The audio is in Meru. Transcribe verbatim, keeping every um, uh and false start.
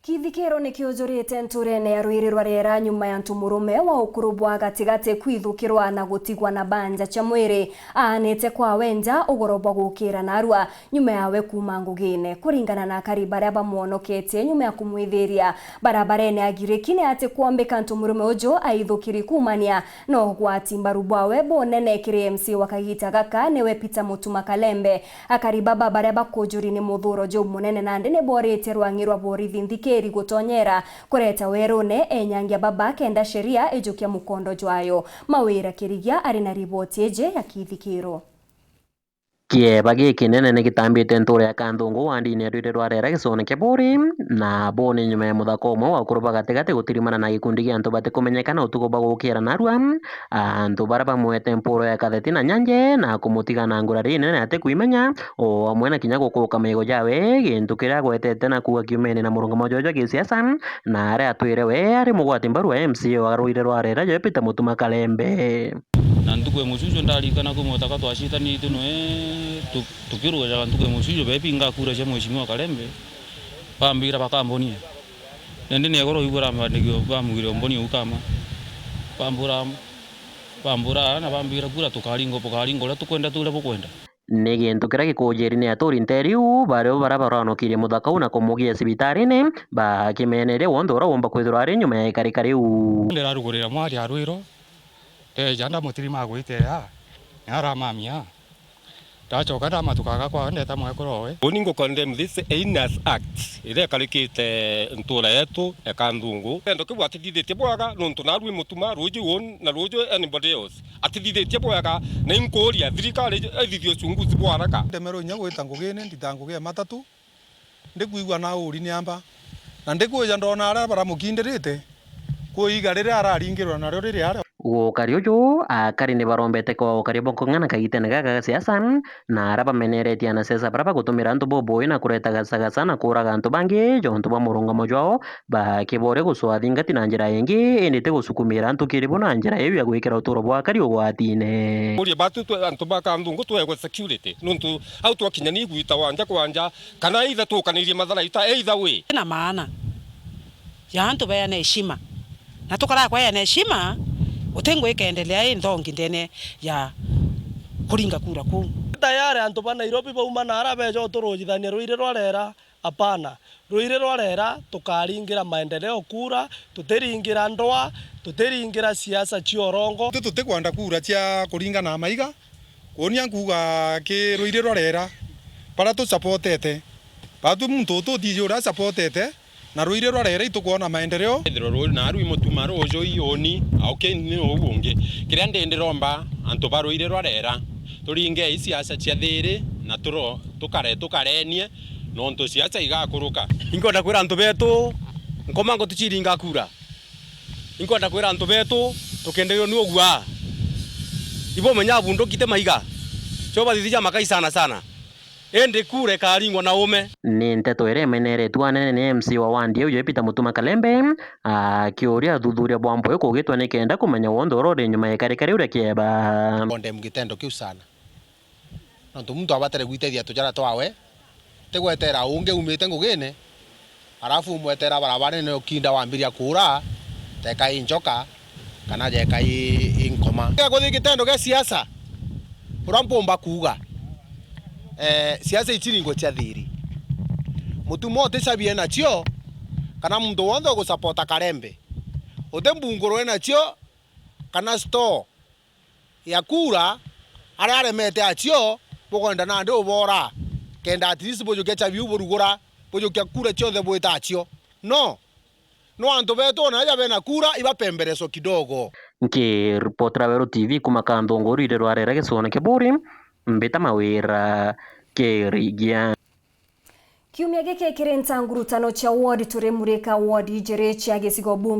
Kithikiro ni kiujurite nturene ya Ruiri rwa Riera nyuma ya ntu murume wa ukuru bwa gatigati kwithukirwa na gutigwa na banja cia mwiri aanite kwawe nja ugoro bwa gukira narua nyuma yawe kuuma ngugine. Kuringana na akari baria bamwonoketie nyuma ya kumwithiria barabarene agiriki, ni ati kwombika ntu murume uju aithukiri kuumania na ugwati mbaru bwawe bunene kiri M C A wa kagita gaka niwe Peter Mutuma Kalembe. Akari baba baria bakujuri ni muthuro jumunene nandi ni boritie rwang'i rwa borithi nthikiri gutonyera kureta werune enyangia baba kenda sheria ijukia mukondo jwayo. Mawira Kirigia ari na riboti iji ya kithikiro. Kieba gikinene ni gitambite ntura ya Kanthungu wandine ya Ruiri rwa Riera gicone kia Buri, na bo ni nyuma ya muthaka umwe wa ukuru bwa gatigati gutirimana na gikundi gia antu batikumenyeka na utuku bwa gukira narua. Antu baria bamwete mpuro ya katheti na nyanje na kumutiga na ngurari inene atikwimenya, o amwe na kinya gukuruka maigo jawe, gintu kiria agwetete na kuuga kiumene na murungamo jwawe jwa gisiasa, na aria atwire we ari mugwati mbaru wa M C A wa Ruiri rwa Riera, jawe Peter Mutuma Kalembe. Na ntuku ya mucucu ndarikana kwi mutaka twacitanitie nwe tu-, tukirugajaga ntuku ya mucucu, bebinga kura cia Mheshimiwa Kalembe, bambira bakambonia. Nandi negoro igwe rambandigio bamugire ombonie ukama. Bambura, bambura na bambira kura tukaringo, bukaringo uria tukwenda tu uria bukwenda. Ni gintu kiria gikujiri ni aturi nteere iu, bario baria baronokirie muthaka uu na kumugia cibitarine, bakimeneria wonthe uria womba kwithirwa ari nyuma ya ikarika riu. Ndirarugurira mwari arwiro, ndeja ndamutirima agwite aa, ni aramamia. Ndacoka ndamatukaga kwa ndeta mwekuru owe. Uni ngu condemn this heinous act iria ikarikite ntura yetu ya Kanthungu. Kendo kiu atithithitie bwega nontu narua i Mutuma, ruuju uni na ruuju anybody else. Atithithitie bwega, na inkuuria thirikari ithithie uchunguzi bwa haraka. Ndemerwe inya gwita ngugine, ndita ngugi ya matatu, ndikwigua na uri ni amba, na ndikwija ndona aria baramukindirite, kwiga riria araringirwa nario riri aria. Gukari uju, akari ni barombete kwa ukari bwa nkung'ana kagitene gaka ga siasa, na aria bameneretie anasiasa baria bagutumira antu bobui na kureta gasagasa na kuuraga antu bangi jontu bwa murungamo jwao, bakiboria gucwa athingati na njira ingi, indi ti gusukumira antu kiri bo na njira iu ya gwikira uturo bwa akari ugwatine. Uria batu twe antu ba Kanthungu twegwe security, nontu au twakinya ni igwita wanja kwanja, kana either tukanirie mathara ita either way. Na maana ya antu beane heshima, na tukaraa kweana heshima, uti ngui ikaendelea i nthongi ndene ya kuringa kura kuu. Tayari antu ba Nairobi bauma na ara beja uturujithania ruiri rwa rera. Apana. Ruiri rwa rera tukaringira maendeleo kura, tutiringira ndwa, tutiringira siasa cia urongo. Itu tutikwenda kura cia kuringana na maiga, kuonia nkuuga ki ruiri rwa rera, baria tusapotete. Batu muntu ututiji uria asapotete, na ruiri rwa rera itukwona maendeleo. Ethirwa ruu naru i Mutuma ruuju i uni, au ki ni uu ungi. Kiria ndi ndiromba antu ba ruiri rwa rera, turingei siasa cia thiri na turo-, tukare-, tukarenie, nontu siasa igakuruka. Inkwenda kwira antu betu, nkomango tuchiringa kura. Inkwenda kwira antu betu, tukenderio ni ugua. Ibo menya abundukite maiga. Cho bathithia makai sana sana. Indi kura ikaringwa na ume. Ni nteto iria imeneretue anene ni M C A wa wandi iu, Peter Mutuma Kalembe, akiuria athuthuria bwa mpwi kugitwa nikenda kumenya wonthe uria uri nyuma ya ikarika riu ria kieba. Condemn gitendo kiu sana. Nontu muntu abatare gwitethia tujara twawe, ti gwetera ungi umite ngugine, arafu umwetera barabarene ukinda wambiria kuura, teka i njoka, kana jeka i, i nkoma. Gikuthi gitendo gia siasa, uria mpumba kuuga, eh, siasa ichiringo cia thiri. Mutuma uticabie nacio, kana muntu wonthe ugusapota Kalembe, uti mbungurwe nacio, kana store ya kura, aria aremete acio, bukwenda nandi ubora, kenda at least bujukia chabi u burugura, bujukia kura cionthe bwita acio. No. No antu betu ona aja bena kura, ibapembereswa kidogo. Nkiripotera Weru T V kuma Kanthungu, ruiri rwa rera gicone kia Buri, mbita Mawira Kirigia. Kiumia giki kiri ntangurutano cia ward turi murika ward ijiri cia gicigo bunge